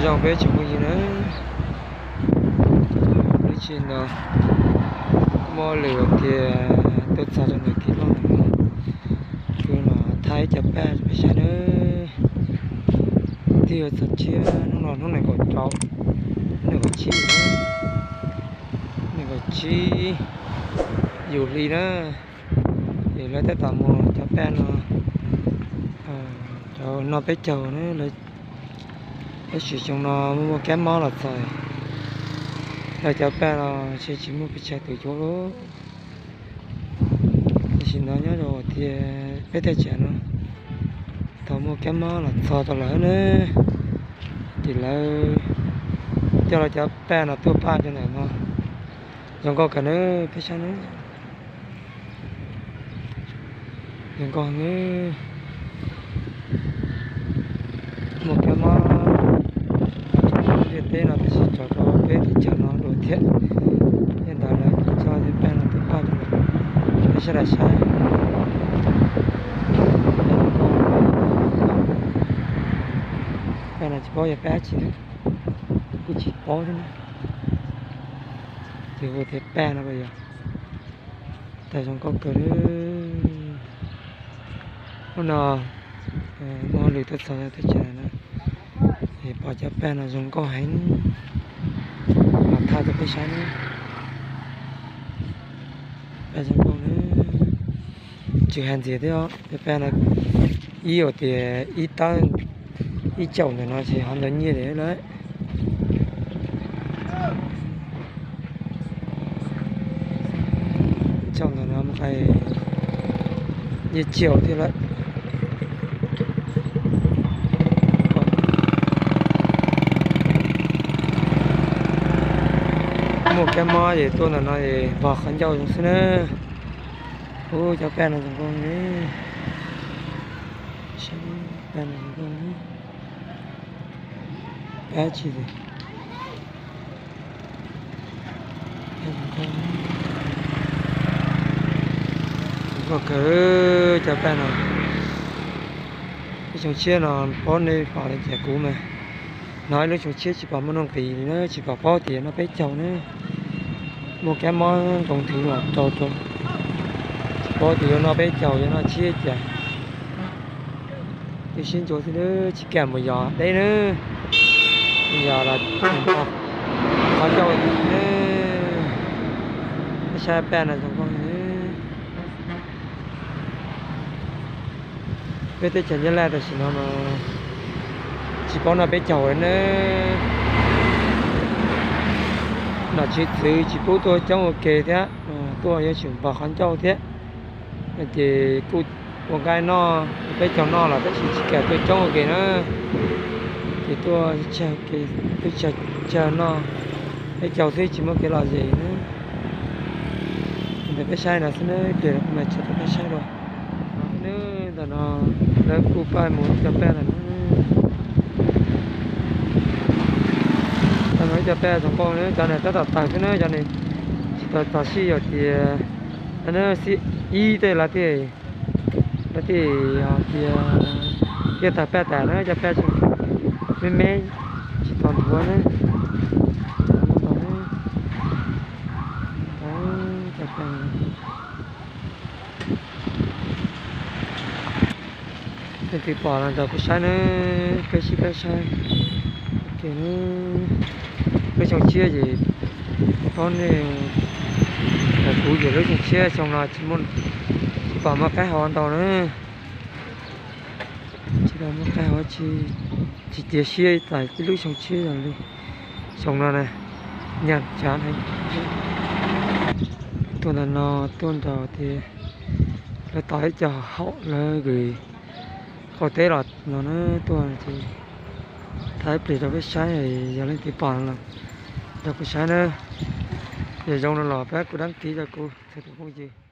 Zoo peb tsoom phooj ywg na, lub tsheb no muaj lwm tias tuaj txog rau ntawm Kiv Loj no, kuv los thaij ib co paj rau peb saib na. Twb yuav txog tsiab hnub no, hnub nees nkaum rau, hnub nees nkaum tsib, nees nkaum tsib yus hli na. Ces lawv tab tom muag cov paj no rau noj peb caug na. Tab sis xyoo no muaj kab mob los txog, lawv cov paj no ntshe tsis muaj pes tsawg tus yuav lawm. Tam sim no nyob rau tias peb teb chaws no thaum muaj kab mob los txog rau lawv na, ces lawv coj lawv cov paj no tuaj paj rau ntawm no. Zoo nkauj kawg na, peb saib na. Zoo nkauj ne. Muaj kab mob ntiaj teb no tab sis tso rau peb teb chaws no dua thiab. Yog ntawd lawv coj cov paj no tuaj paj rau peb sawv daws saib. Paj no tsis paub yog paj dab tsi thiab, kuj tsis paub thiab na. Ces hu tias paj no puas yog. Tag zoo nkauj kawg. Hnub no muaj hauj lwm tuaj txog teb chaws no, es pom cov paj no zoo nkauj heev, los thaij rau peb saib na. Paj zoo nkauj na, tsis hais ntxiv thiab, cov paj no ib ua tias ib tawb, ib caum ntawm no ces ho ntau nyiaj li lawm. Caum ntawm no mus qai nyiaj caum thiab lawm. Muaj kab mob ces tuaj ntawm no es npog qhov ncauj zoo xwb na. Ub, cov paj no zoo nkauj ne. Paj no zoo nkauj, paj dab tsi. Zoo nkauj kawg cov paj no. Ib xyoo tshiab no paub nej pom li cas kuv mas, no ib lub xyoo tshiab tsis pom muaj nuj nqis li na, tsis pom paub tias yuav noj peb caug na. Muaj kab mob ntoo thwv los rau rau, tsis paub tias yuav noj peb caug yuav noj tshiab cas. Twb sib ntsuas xwb na, tsis kam mus yos deb na, yos los qhov ncauj. Peb saib paj no zoo nkauj. Peb teb chaws Nyab Laj tam sim no mas tsis paub noj peb caug li na. Nom tswv txwv tsis pub tuaj coob ua ke thiab, tuaj yuav tsum npog qhov ncauj thiab. Ces kuj ua nqaij noj, peb caug noj los tab sis tsis kam tuaj coob ua ke na. Ces tuaj tsawg, tuaj tsawg noj, peb caug xwb tsis muaj kev lom zem na. Ntawm peb saib no xwb na, ib pliag kuv mam tso rau peb saib dua. Ntawm no lawv kuj paj mus cov paj ntawm no. Cov no ib co paj zoo nkauj na, cov no tab tom tawg xwb na, cov no tsis tau txog sij hawm tias, xij ib tej lawv thiaj, lawv thiaj tias, thiaj tawg paj tas na, cov paj me me tsis tau nthuav na. Leej twg pom los nrog kuv saib na, peb sib pab saib. Lub xyoo tshiab ces paub nej, kuv ces lub xyoo tshiab xyoo no tsis pom muaj qaib haus ntau na. Tsis pom muaj qaib haus, tsis cia siab txais tib lub xyoo tshiab zoo li xyoo no na. Nyaj tsav heev. Tuaj ntawm no tuaj nrog tias lawv tos ib co haum lawv kws qaum teb los no na, tuaj ces thaij ib pliag rau peb saib, yog leej twg pom no los nrog kuv saib na. Yog zoo no los pab kuv dab kiv rau kuv txhua tus phooj ywg.